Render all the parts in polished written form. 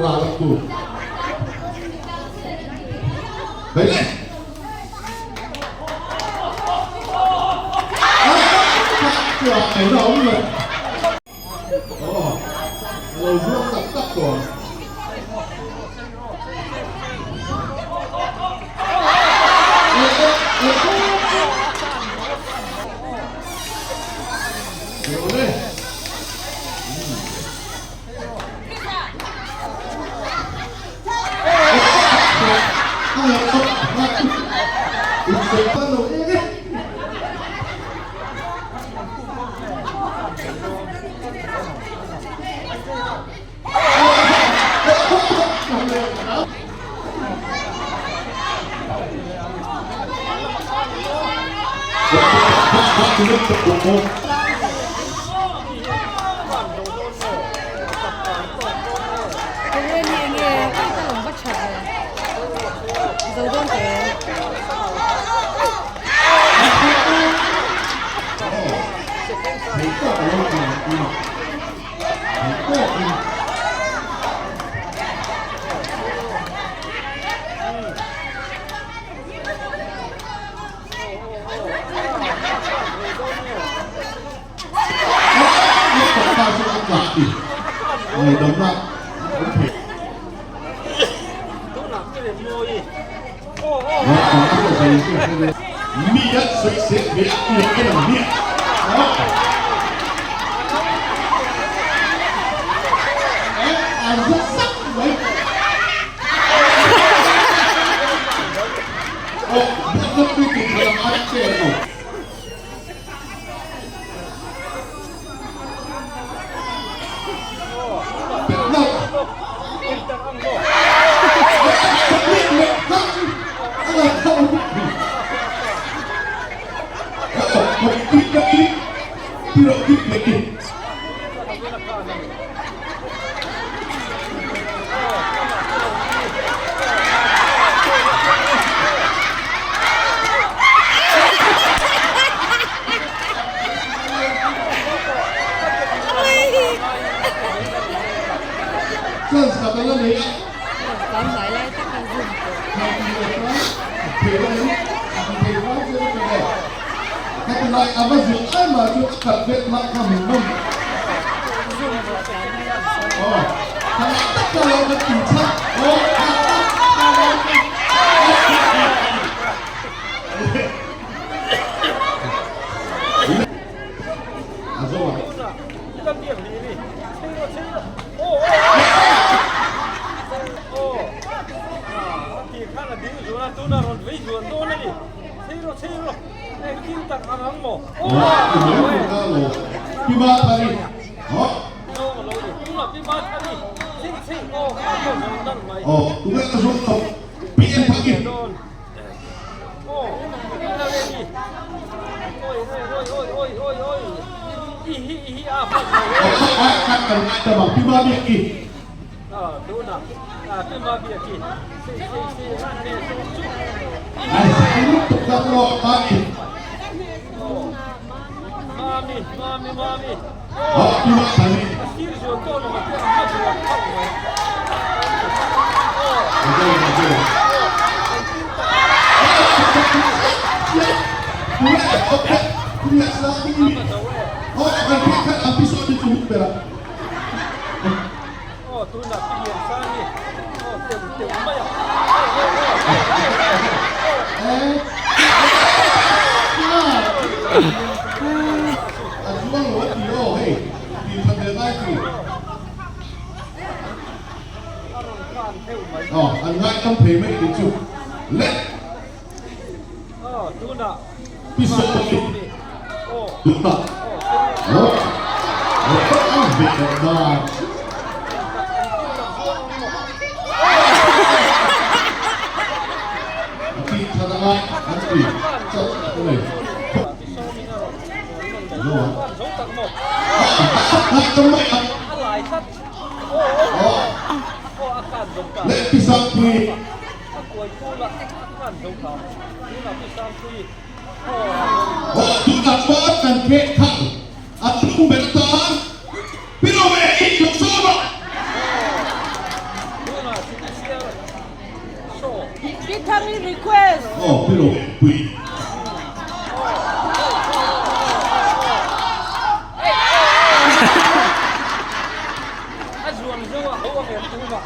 ral ang tu. Hei le. Chuan a awm lo. Aw, a lo zuang tak tak tawh ang. Pi Thangi request. Aw Pi Ropui. A zuang zo a ho ang em tu ma.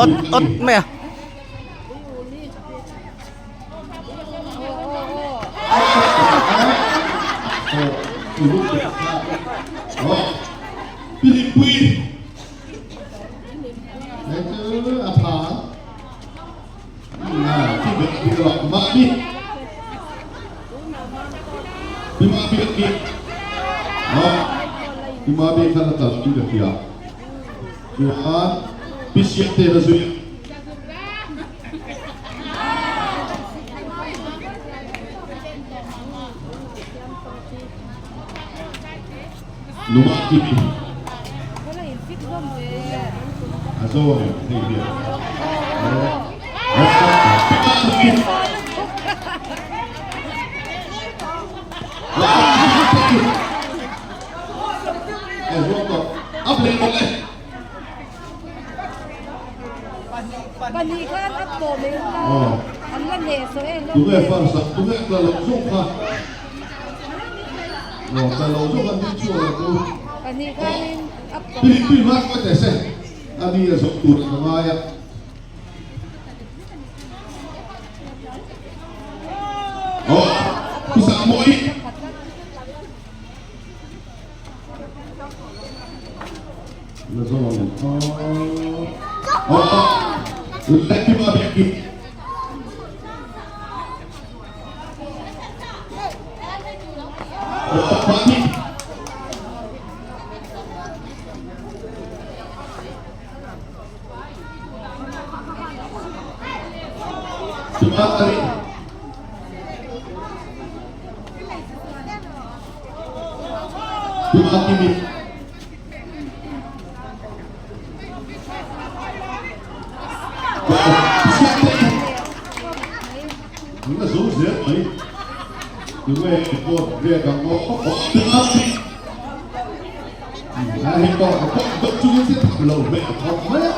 Ot ot mai a. Pahnih khan a tawh mai la, an la hneh saw em em. Tunge first a, tunge tla loh zawk kha. Aw tla loh zawk an ding chhuak ang u. Pahnih khanin a tawh. Pui pui hma hruai teh se, a ni a zawh tur ka ngai a. Aw, pu Sangmawi. La zawng ang aw. Aw, leh pi ma biak i. Mami. Pi ma tari. Pi ma kimi. An la zo zel mai. Tunge report vek ang aw. A hei pawh a pawh dawt chungin se tham lo hmel khawp mai a.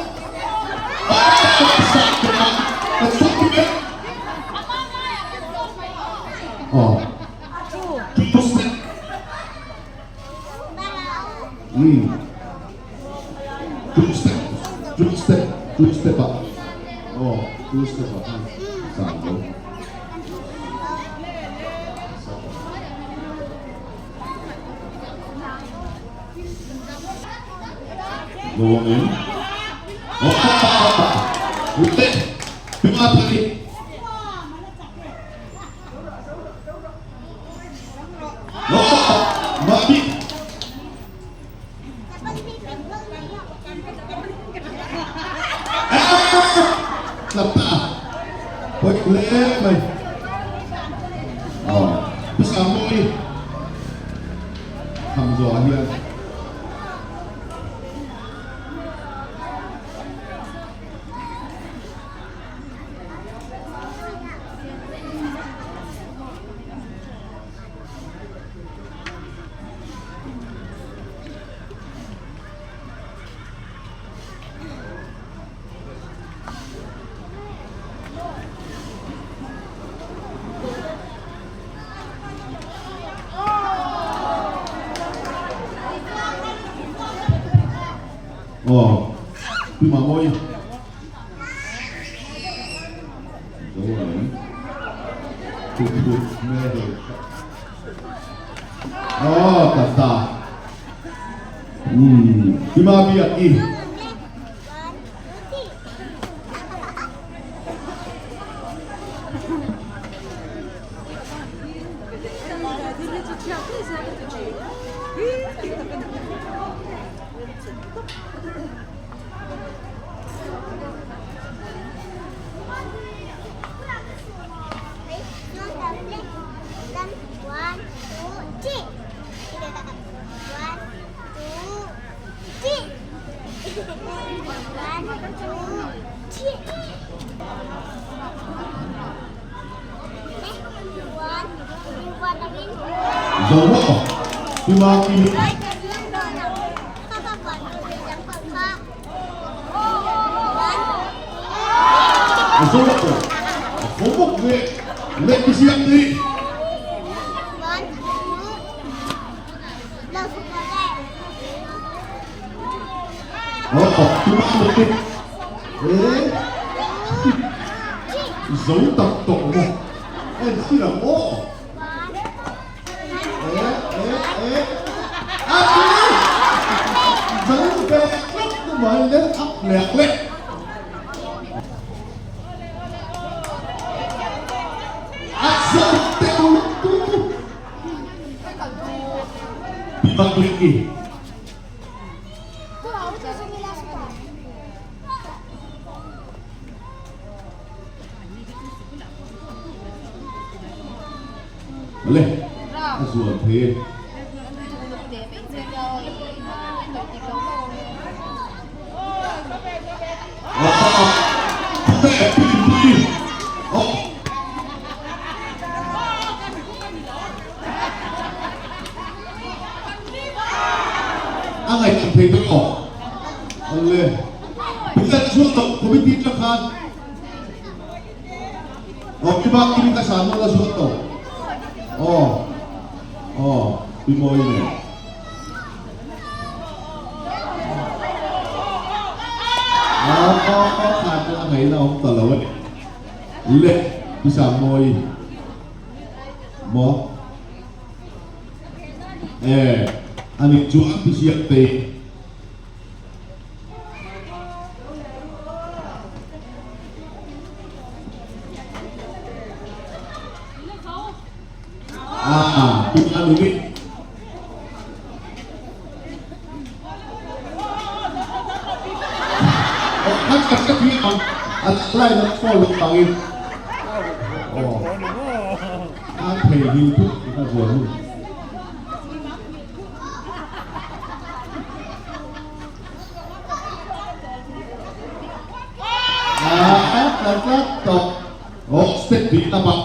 Aw. Two step. Umm. Two step, two step, two step ah. Aw, two step ah khan sang lo. Luangin. Oh, pa pa pa pa. Ute. Pima thari. Mami. Tlap ta. Pawih hle mai. Aw, Pu Sangmawi Thangzawh hian Aw, Pi Mamawi. Aw tata. Umm Hima biak i. Zo maw? Pi Maki. A zo lo. A tho bawk ve. Leh pi siam ni. Aw, pi Maki. E. Zo tak tawh maw? En thil ang aw. E, e, e. A ti! Zo ve tlat na mai le up lek lek. A zo teuh lutuk. Pi Maki. Le, a zuan thei e. A ngaihtuah thei ta aw. Awle. Bilan chuan loh committee tang khan aw ki bak kimi ka san la zuat to. Aw. Aw, pi mawi nen. Aw, aw, aw, khan chu a ngaihna awm ta lo a ni. Le, pi sang mawi. Maw? E, a nih chuan ti siam te. Ah, tu anu ni. Oh, kan kat kat ni ang at lai na follow tangin. Oh. An thei hi thut ka zuan hun. A tlat tlat tawh. Aw step ding lamah.